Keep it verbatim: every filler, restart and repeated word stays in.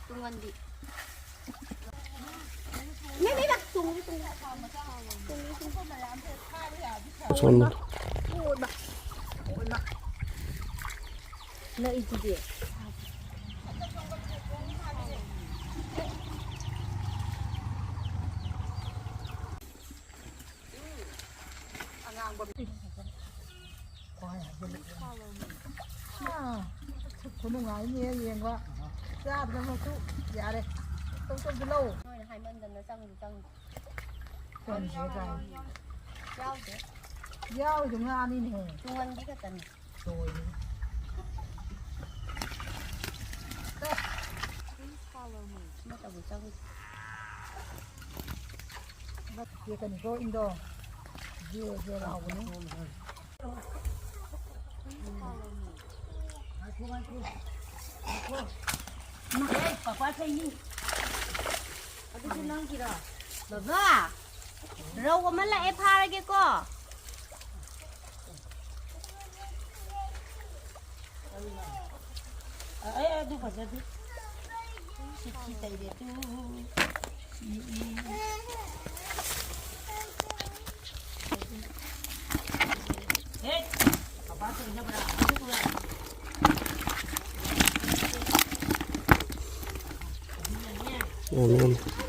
ꯇꯨꯡꯍꯟꯕꯤ꯫ ꯃꯦ, ꯃꯦ, ꯃꯦ, ꯇꯨꯡ, ꯇꯨꯡ꯫ ꯁꯣꯝꯗ꯫ ꯅꯛꯏꯁꯤꯗꯤ꯫ ꯈꯨꯅꯨꯡꯉꯥꯏꯅꯦ ꯌꯦꯡꯕ꯫ ꯆꯥꯗꯅꯕꯁꯨ ꯌꯥꯔꯦ꯫ ꯇꯧ ꯇꯧꯁꯨ ꯂꯧ꯫ ꯅꯣꯏꯅ ꯍꯥꯏꯃꯟꯗꯅ ꯆꯪꯁꯨ ꯆꯪꯗꯦ꯫ ꯆꯪꯗꯦ ꯀꯥꯏ꯫ ꯌꯥꯎꯗꯦ꯫ ꯌꯥꯎꯔꯤꯗꯣ ꯉꯥꯅꯤꯅꯦꯍꯦ꯫ ꯇꯨꯡꯍꯟꯕꯤ ꯈꯛꯇꯅꯤ꯫ ꯂꯣꯏꯔꯦ꯫ ꯑꯃꯠꯇꯕꯨ ꯆꯪꯗꯦ꯫ ꯌꯦꯛꯀꯅꯤꯀꯣ ꯏꯟꯗꯣ꯫ ꯌꯦ, ꯌꯦ ꯂꯥꯎꯕꯅꯤ꯫ ꯄꯥꯄꯥ ꯁꯩꯅꯤ꯫ ꯑꯗꯨꯁꯨ ꯅꯪꯒꯤꯔꯣ? ꯕꯕꯥ, ꯔꯧ ꯑꯃ ꯂꯥꯛꯑꯦ, ꯐꯥꯔꯒꯦꯀꯣ꯫ ꯑꯦ, ꯑꯗꯨ ꯐꯖꯗꯦ꯫ ꯁꯤ, ꯁꯤ ꯇꯩꯔꯦ꯫ ꯇꯨ꯫ ꯁꯤ, ꯏ꯫ ꯍꯦ! ꯄꯥꯄꯥ ꯇꯩꯅꯕ꯭ꯔꯥ? ꯑꯗꯨꯒ ꯑꯣ, ꯃꯥꯅꯤ꯫